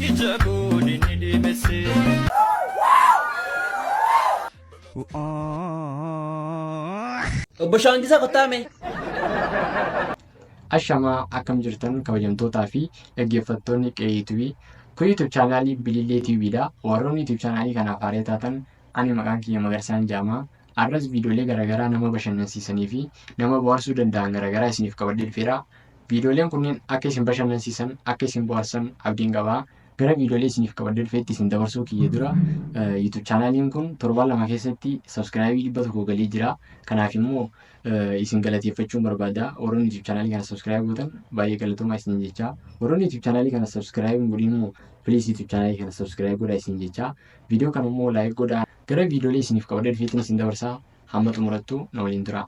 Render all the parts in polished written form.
Ija koo dinni deemesse. Obbo Shaangisaa kottaa mee. Ashamaa akkam jirtan kabajamtootaa fi dhaggeeffattoonni qe'ee YouTube. Kun YouTube chaanaalii Bilillee TV dha. Warroonni YouTube chaanaalii kanaaf haaraa taatan ani maqaan kiyya Magarsaan Jaamaa. Har'as viidiyoolee garaagaraa nama bashannansiisanii fi nama bohaarsuu danda'an garaagaraa isiniif qabadhee dhufeera. Viidiyooleen kunneen akka isin bashannansiisan, akka isin bohaarsan abdiin qaba. Gara viidiyoolee isiniif qabadhee dhufeetti isin dabarsuu kiyya dura YouTube chaanaaliin kun torbaan 2 keessatti sabskraayibii 100 galee jira. Kanaaf immoo isin galateeffachuun barbaada. Warroonni YouTube chaanaalii kana sabskiraayib gootan baay'ee galatoomaa isin jecha. Warroonni YouTube chaanaalii kana sabskiraayib hin godhin immoo please YouTube chaanaalii kana sabskiraayib godhaa isin jecha. Viidiyoo kana immoo laayik godhaa. Gara viidiyoolee isiniif qabadhee dhufeettiin isin dabarsaa. Hamma xumurattu na waliin turaa.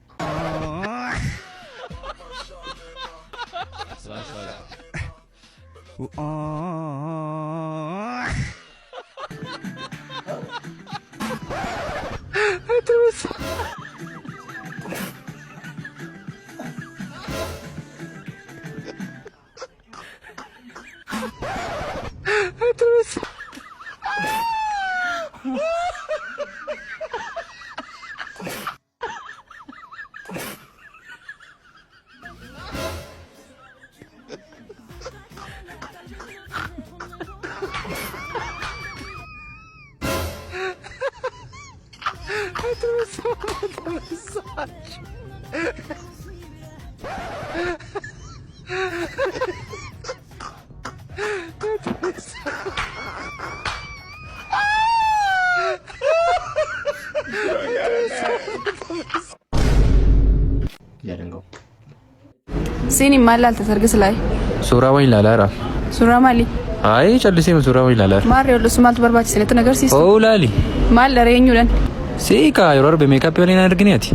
Yaadan qabu. Siiniin maal laalta sarga silaay? Suuraa wayii ilaalaa jira. Suuraa maali? Ayi callisee suuraa wayii ilaalaa jira. Maarree ol maaltu barbaachise natti agarsiistu? Oo laali. Maal dharee eenyuudhaan? Siikaa yeroo arbe meekaappii waliin argine ati.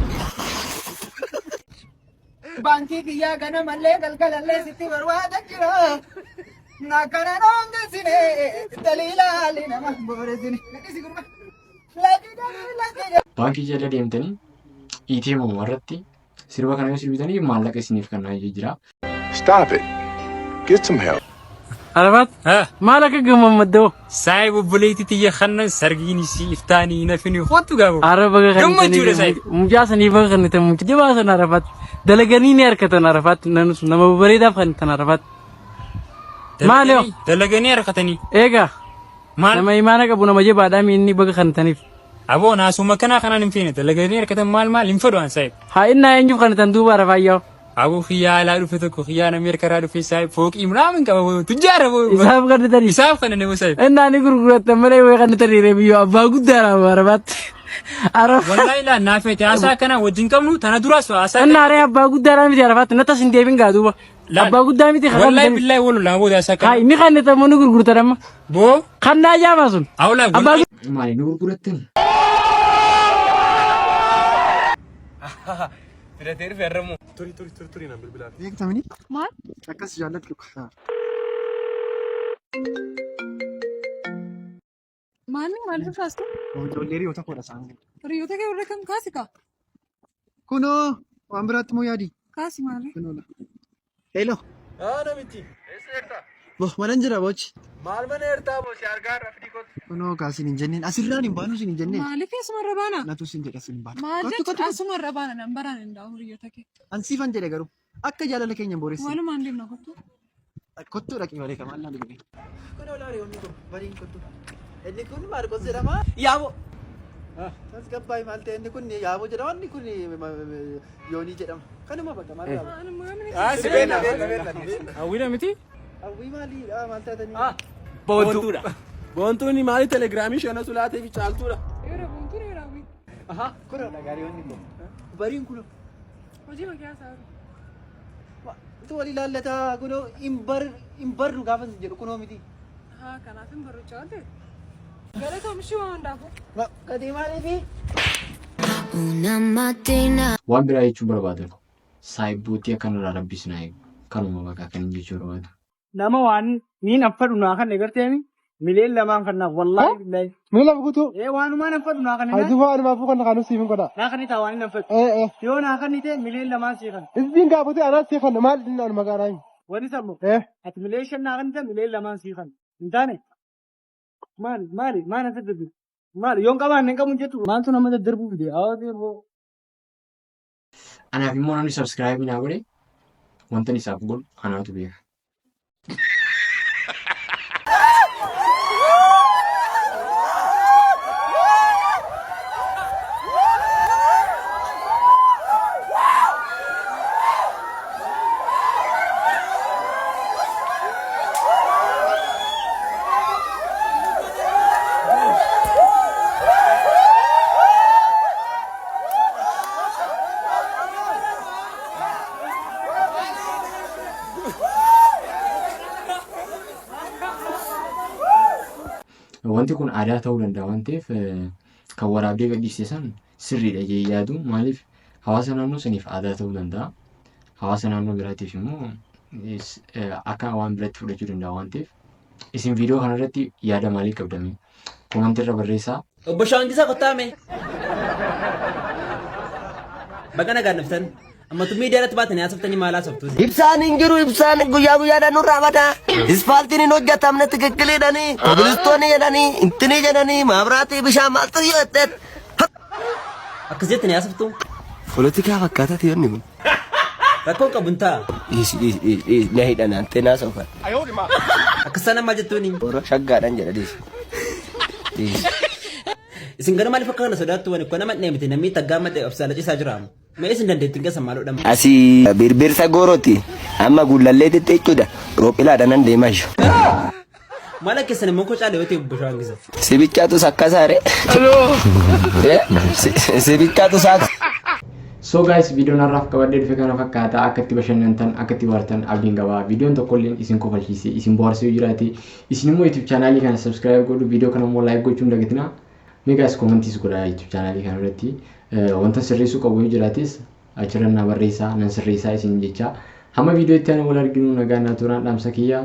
Baankii kiyyaa ganamallee galgalallee sitti barbaada jira. Akkana dhoongesine daliila haalli nama hin booresine. Gadhiisi gurba. Lakki galii lakki galii. Baankii jala deemtanii ATM irratti sirba kana yoo sirbitanii maallaqa isiniif kennaa jira. Stop it. Get some help. Arafaat maal akka gamammaddoo. Saayib obboleettii tiyya kannan sargiin isii iftaanii nafini kottu gaafa. Ara baga Gammachuudha saayib. Mucaa sanii baga kannitan mucaa jabaa sana Arafaat dalaganii ni harkatan Arafaat nanus nama bareedaaf kannitan Arafaat. Maal yoo? Dalaganii harkatanii. Eegaa Maal? nama imaana qabu nama jabaadhaa miinni baga kannitaniif. Aboo naasuma kanaa kanaan hin feene dalaganii harkatan maal maal hin fedhu an saayib. Haa innaa eenyuuf kannitan duuba Arafaa yoo? Aboo kiyyaa alaa dhufe tokko kiyyaan Ameerikaa irraa dhufe saayib fooqii minaamin qaba tujjaara boo. Isaaf kannitanii. Isaaf kana nama saayib. Innaa ni gurgurattan malee wayii kannitanii reebiyyoo abbaa guddaadha Arafaatti. Arafaat. Wallahi laa naa feete haasaa akkanaa wajjin qabnu tana duraas haasaa. Innaa ree abbaa guddaadhaa miti Arafaatti na tas hin deebin gaa duuba. Laal. Abbaa guddaa miti kan Wallahi kannitanii. billahi wal laa booda haasaa Haa akkana. inni kannitamu ni gurgurtan amma. Boo. Kannaa jaamaa sun. Awlaa Abbaa wallahi. Maali nu gurgurattan? Filatee dhufe har'ammoo. Turi turi turi turi nan bilbilaaf. Beektamini? Maal? Akkas jaalladhu. Maal maaliif kaastu? Ijoollee hiriyoota koodha isaan kun. Hiriyoota kee warra kam kaasi kaa? Kunoo waan biraatti moo yaadi? Kaasi maali? Kunoo. Hello. Haa namichi. Boh manan jira bochi. Maal mana eertaa boo si argaa irra fidii kottu. Kunoo kaasin hin jenneen asirraan hin baanu sin hin jenneen. Maaliif asumarra baana? Natu sin jedha sin baanu. Maal Kottu jechuudha kottu kottu. asumarra baana nan baraan hin daa'u hiriyoota kee. An siifan jedhe garuu akka jaalala keenya hin booressin. Walumaan deemna kottu. Kottu dhaqi malee kamaan naan dhibee. Kunoo laari onni kun bariin kottu. Inni kun Maarqos jedhama. Yaaboo. Tasgabbaa'ii maal ta'e inni kun Yaaboo jedhama inni kun Yoonii jedhama. Kanuma bakka maal qaba? Ah, si beekna beekna beekna. Hawwiidha miti? Hawwii maaliidha maal taatanii? Boontuudha. Boontuun maali telegiraamii isheen osoo laatee fi caaltuudha. Eera boontuun eera hawwii. Kunoo dhagaarii wanni kun. Bariin kunoo. Hojii makee haasa'aa jiru. Utuu wal ilaallataa kunoo hin bar hin barru gaafa sin jedhu kunoo miti. Haa kanaaf hin barru jecha waan ta'eef. Galatoom ishii waan hundaafuu. Gatii maaliifi? Waan biraa jechuun barbaadu saayibbootii akkanarraa rabbi isin haa eegu. Kanuma bakka kan hin jechuu barbaadu. Nama waan niin affadhu naa kanne garteemi mileen lamaan kannaaf wallaahi billahi. Miila lama guutuu. Ee waanumaan affadhu naa kanne Ati waan afuu kan kaanu siif hin godha. naa kanne taa waan hin affadhu. Ee ee. Yoo naa kannite mileen lamaan sii kanna. Isbiin gaafate anaas sii kanna maal inni anu maqaa naan. Wani sammu Ee. ati mileen 5 naa kannite mileen lamaan sii kanna. Hin taane. Maali maali maal as daddarbu? Maali yoon qabaanne hin qabu jettu maaltu nama daddarbuu fide? Hawaasa boo. Anaaf immoo namni subscribe naa godhe wanta isaaf godhu anaatu beeka. Wanti kun aadaa ta'uu danda'a waan ta'eef kan waraabdee gadhiiste san sirriidha jedhee yaadu. Maaliif hawaasa naannoo saniif aadaa ta'uu danda'a. Hawaasa naannoo biraatiif immoo akka waan biratti fudhachuu danda'a waan ta'eef isin viidiyoo kanarratti yaada maalii qabdame? Koomantii irra barreessaa. Obbo Shawangisaa kottaa mee. Baga nagaan dhuftan. Ammatu miidiyaa irratti baatanii haasoftanii maal haasoftu? Ibsaan hin jiru, ibsaan guyyaa guyyaadhaan nurraa bada. Ispaaltiin hin hojjetamne tikikkiliidhanii, kobilistoonii jedhanii, intinii jedhanii, maabiraatii bishaan maaltu yoo jetteet. Akkas jettanii haasoftu? Polotikaa fakkaataa ta'e kun. Rakkoon qabu hin ta'a. Dhiisi dhiisi dhiisi dhiisi na hidhan anteenaa soofan. Akkas sana maal jettuuni? Warra shaggaadhaan jedha dhiisi. Dhiisi. Isin gara maaliif akka kana sodaattu wani kun nama miti namni taggaa madda of saalachiisaa jira. Mee isin dandeettiin keessa maal godhama? Asii birbirsa goorooti amma gullalleetitti jechuudha. Roophilaadhaan nan deemaa jiru. Maal akka keessan immoo koo caale yoo ta'e obbo Shawangisaa. Sibichaatu sakkasaare. Sibichaatu saak. So guys, viidiyoon har'aaf qabadhee dhufe kana fakkaata. Akka itti bashannantan, akka itti bartan abdiin qaba. Viidiyoon tokkolleen isin kofalchiise, isin bohaarsee yoo jiraate, isin immoo YouTube chaanaalii kana subscribe godhu, viidiyoo kana immoo like gochuun dagatinaa. Mee guys, commentiis godhaa YouTube chaanaalii kana irratti. Wanta sirreessuu qabu yoo jiraates achirra na barreessaa, nan sirreessaa isin jecha. Hamma viidiyoo itti aanu wal arginu nagaan naa turaan dhaamsa kiyya.